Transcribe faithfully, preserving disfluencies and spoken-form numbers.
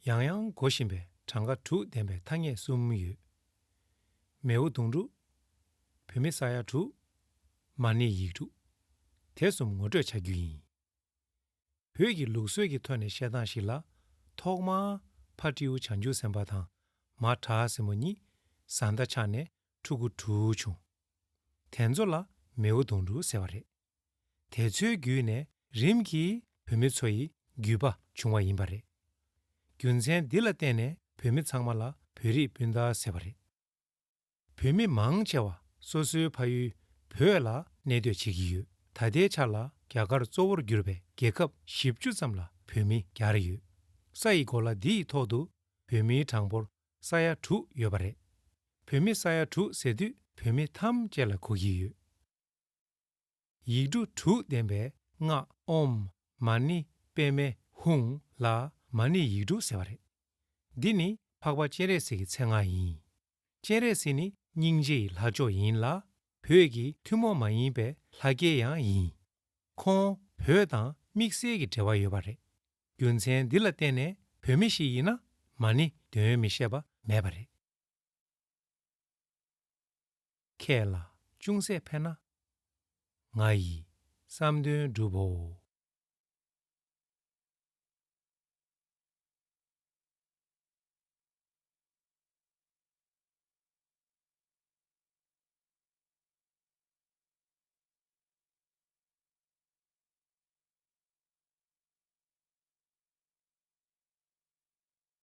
ཡང་ཡང་གོ་བཞིན་པའི་གྲངས་ཀ་དྲུག་ལྡན་པའི་ཐ་སྙད་གསུམ་ཡོད། མེའོ་དུང་དྲུག་བོད་མི་ས་ཡ་དྲུག་མ་ཎི་ཡིག་དྲུག་དེ་གསུམ་ངོ་སྤྲོད་བྱ་རྒྱུ་ཡིན། བོད་ཀྱི་ལུགས་སྲོལ་གྱི་ཐོག་ནས་བཤད་སྟངས་ཤིག་ལ། ཐོག་མར་ཕ་སྤྲེའུ་བྱང་ཆུབ་སེམས་དཔའ་དང་མ་བྲག་སྲིན་མོ་གཉིས་བཟའ་ཟླ་ཆགས་ནས་ཕྲུ་གུ་དྲུག་བྱུང་། དེ་ཚོ་ལ་མེའོ་དུང་དྲུག་ཟེར་བ་རེད། དེ་ཚོའི་བརྒྱུད་ནས་རིམ་གྱིས་བོད་མི་ཚོ་ཡི་རྒྱུད་པ་བྱུང་བ་ཡིན་པ་རེད། རྒྱུ་མཚན་འདི་ལ་བརྟེན་ནས་བོད་མི་ཚང་མ་ལ་བོད་རིགས་སྤུན་ཟླ་ཟེར་བ་རེད། བོད་མི་མང་ཆེ་བ་སོ་སོའི་ཕ་ཡུལ་བོད་ལ་གནས་སྡོད་བྱེད་ཀྱི་ཡོད། ད་ལྟའི་ཆ་ལ་རྒྱ་གར་གཙོ་བོར་གྱུར་པའི་རྒྱལ་ཁབ་བཞི་བཅུ་ཙམ་ལ་བོད་མི་གྱར་ཡོད། ས་ཡི་གོ་ལ་འདི་ཡི་ཐོག་ཏུ་བོད་མིའི་གྲངས་འབོར་ས་ཡ་དྲུག་ཡོད་པ་རེད། བོད་མི་ས་ཡ་དྲུག་ཟེར་དུས་བོད་མི་ཐམས་ཅད་ལ་གོ་གི་ཡོད། ཡིག་འབྲུ་དྲུག་ལྡན་པའི་སྔགས་ཨོཾ་མ་ཎི་པདྨེ་ཧཱུྃ་ལ་མ་ཎི་ཡིག་དྲུག་ཟེར་བ་རེད། འདི་ནི་འཕགས་པ་སྤྱན་རས་གཟིགས་ཀྱི་མཚན་སྔགས་ཡིན། སྤྱན་རས་གཟིགས་ནི་སྙིང་རྗེ་ཡི་ལྷ་མཆོག་ཡིན་ལ། བོད་ཀྱི་ཐུན་མོང་མ་ཡིན་པའི་ལྷ་སྐལ་ཡང་ཡིན། ཁོང་བོད་དང་དམིགས་བསལ་གྱི་འབྲེལ་བ་ཡོད་པ་རེད། རྒྱུ་མཚན་འདི་ལ་བརྟེན་ནས་བོད་མི་ཞིག་ཡིན་ན་མ་ཎི་འདོན་མི་ཤེས་པ་མེད་པ་རེད། ཁྱེད་ལ་ཅུང་ཟད་ཕན་ན། ང་ཡི་བསམ་དོན་འགྲུབ་བོ།